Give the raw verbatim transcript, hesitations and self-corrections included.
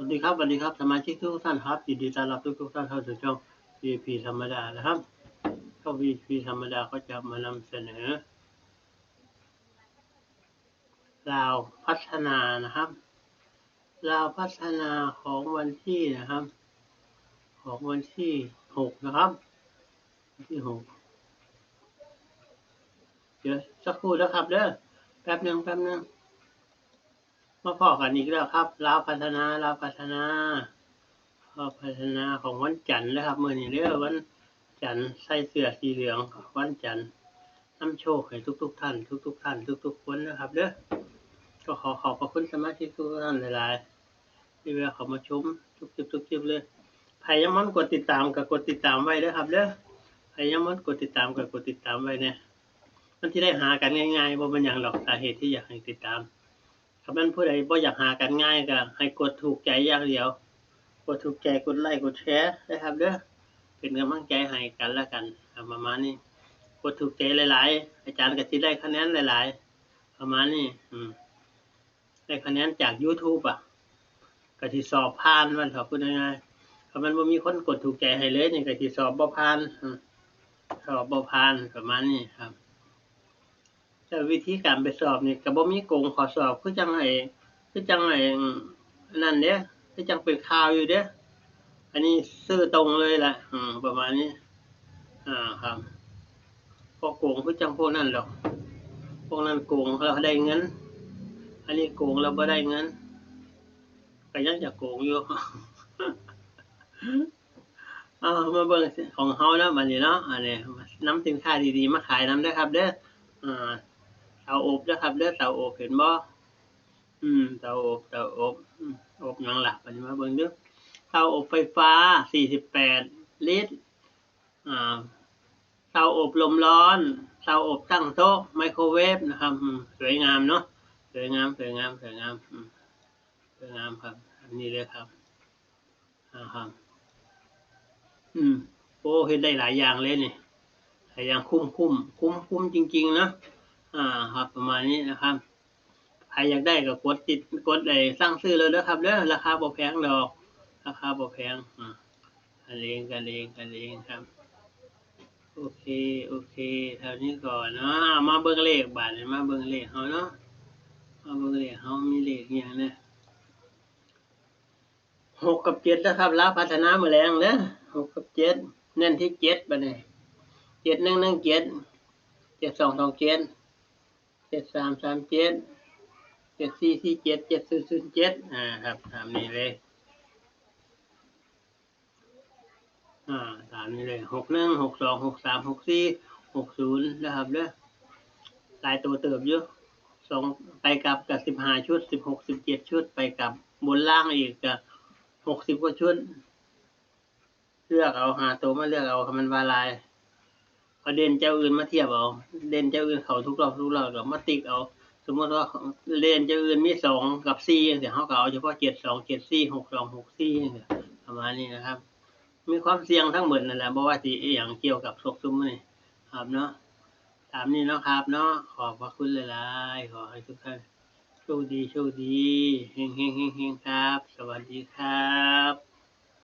วัสดีครับ สวัสดีครับ สมาชิกทุกท่านครับ ยินดีต้อนรับทุกๆท่านเข้าสู่ช่อง วี ไอ พี ธรรมดานะครับ ช่อง วี ไอ พี ธรรมดาก็จะมานำเสนอ ลาวพัฒนานะครับ ลาวพัฒนาของวันที่นะครับ ของวันที่หกนะครับ วันที่หก เดี๋ยวสักครู่นะครับเด้อ แป๊บหนึ่ง แป๊บหนึ่ง มาพ้อกันอีกแล้วครับ ลาวพัฒนา ลาวพัฒนา ลาวพัฒนาของวันจันทร์นะครับ มื้อนี้เด้อ วันจันทร์ ใส่เสื้อสีเหลือง วันจันทร์ นำโชคให้ทุกๆท่าน ทุกๆท่าน ทุกๆคนนะครับเด้อ ก็ขอขอบพระคุณสมาชิกทุกท่านหลายๆ ที่แวะเข้ามาชมทุกคลิป ทุกคลิปเลย ไผยังบ่กดติดตามก็กดติดตามไว้เด้อครับเด้อ ไผยังบ่กดติดตามก็กดติดตามไว้แหน่ มันสิได้หากันง่ายๆ บ่เป็นหยังดอก สาเหตุที่อยากให้ติดตาม ถ้าแม่นผู้ใดบ่อยากหากันง่ายก็ให้กดถูกใจอย่างเดียว กดถูกใจ กดไลค์ กดแชร์นะครับเด้อ เป็นกำลังใจให้กันและกัน อ่า ประมาณนี้ กดถูกใจหลายๆ อาจารย์ก็สิได้คะแนนหลายๆ ประมาณนี้ อืม ได้คะแนนจาก YouTube อะ ก็สิสอบผ่าน ว่าซั่นเถาะ พูดง่ายๆ ถ้ามันบ่มีคนกดถูกใจให้เลยนี่ก็สิสอบบ่ผ่าน อืม สอบบ่ผ่าน ประมาณนี้ครับ แต่วิธีการไปสอบนี่ก็บ่มีโกงข้อสอบ คือจั่งไอ้ คือจั่งไอ้ นั่นเด้ คือจั่งเป็นข่าวอยู่เด้ อันนี้ซื่อตรงเลยล่ะ อืม ประมาณนี้ อ่า ครับ บ่โกงคือจั่งพวกนั้นดอก พวกนั้นโกงแล้วได้เงิน อันนี้โกงแล้วบ่ได้เงิน ก็ยังจะโกงอยู่ เอา มาเบิ่งของเฮานะบัดนี้เนาะ อันนี้นำสินค้าดีๆมาขายนำเด้อครับเด้อ อ่า เตาอบเด้อครับเด้อ เตาอบเห็นบ่ อืม เตาอบ เตาอบ อืม อบหยังล่ะ บัดนี้มาเบิ่งเด้อ เตาอบไฟฟ้า สี่สิบแปด ลิตร อ่า เตาอบลมร้อน เตาอบตั้งโต๊ะ ไมโครเวฟนะครับ อืม สวยงามเนาะ สวยงาม สวยงาม สวยงาม อืม สวยงามครับ อันนี้เลยครับ อ่า ครับ อืม โอ้ เฮ็ดได้หลายอย่างเลยนี่ หลายอย่าง คุ้ม คุ้ม คุ้ม คุ้มจริงๆนะ อ่า ครับ ประมาณนี้นะครับ ใครอยากได้ก็กดติด กดไอ้สั่งซื้อเลยเด้อครับเด้อ ราคาบ่แพงดอก ราคาบ่แพง อ่า กันเอง กันเอง กันเองครับ โอเค โอเค เท่านี้ก่อนเนาะ มาเบิ่งเลขบาดนี้ มาเบิ่งเลขเฮาเนาะ มาเบิ่งเลขเฮามีเลขอิหยังแหน่ หกกับเจ็ดนะครับ ลาวพัฒนามื้อแลงเด้อ หกกับเจ็ด เน้นที่เจ็ดบัดนี้ เจ็ดหนึ่งหนึ่งเจ็ด เจ็ดสองสองเจ็ด เจ็ดสามสามเจ็ด เจ็ดสี่สี่เจ็ด เจ็ดศูนย์ศูนย์เจ็ด อ่า ครับ ตามนี้เลย อ่า ตามนี้เลย หกหนึ่ง หกสอง หกสาม หกสี่ หกศูนย์ นะครับเด้อ หลายตัวเติบอยู่ สอง ไปกลับก็สิบห้าชุด สิบหก สิบเจ็ดชุด ไปกลับบนล่างอีกก็หกสิบกว่าชุด เลือกเอา ห้าตัวมาเลือกเอา คันมันว่าหลาย เอาเด่นเจ้าอื่นมาเทียบเอา เด่นเจ้าอื่นเข้าทุกรอบทุกรอบ ก็มาติ๊กเอา สมมุติว่าเด่นเจ้าอื่นมีสองกับสี่จั่งซี้ เฮาก็เอาเฉพาะเจ็ดสอง เจ็ดสี่ หกสอง หกสี่ จั่งซี้ ประมาณนี้นะครับ มีความเสี่ยงทั้งหมดนั่นแหละ บ่ว่าสิอิหยังเกี่ยวกับโชคซุมมื้อนี้ครับเนาะ ตามนี้เนาะครับเนาะ ขอบพระคุณหลายๆ ขอให้ทุกท่านโชคดี โชคดี เฮงๆ เฮงๆ ครับ สวัสดีครับ